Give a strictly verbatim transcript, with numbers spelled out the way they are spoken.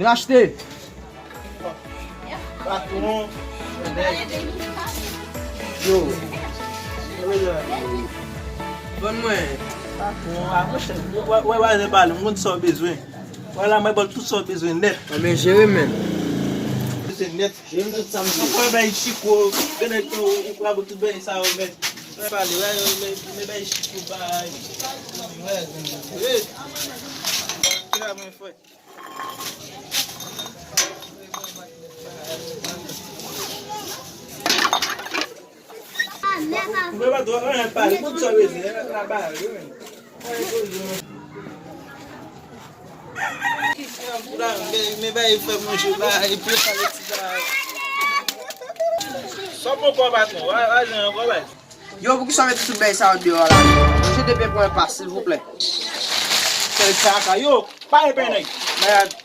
Rachte. Patwon. Yo. Ban mwen. Patwon, a, monchè, wè, wè, wè, pale, m konn sa w bezwen. Wè la, mwen ba w tout sa w bezwen nèt. Mwen jere, men. Bezwen nèt. Jere m tout sa m bezwen. Mwen bay Chiko, benèt ou, ou pran tout bagay sa yo, men. Mwen pale, wè, mwen, mwen bay Chiko, bay. Wè, wè. Kisa mwen fè? Mwen pa dwe anyen pale, mwen sa bezwen, la ba yo, men. Men, men bay fè manje, bay, prepare ti bagay. Sa bon pou patwon, wa, wa, jan ankò, bay. Yo, poukisa w mete tout bagay sa yo deyò a la? Manje de pen pou mwen pa, silvouplè. Sèl kaka, yo, pa e pen nèg. Mwen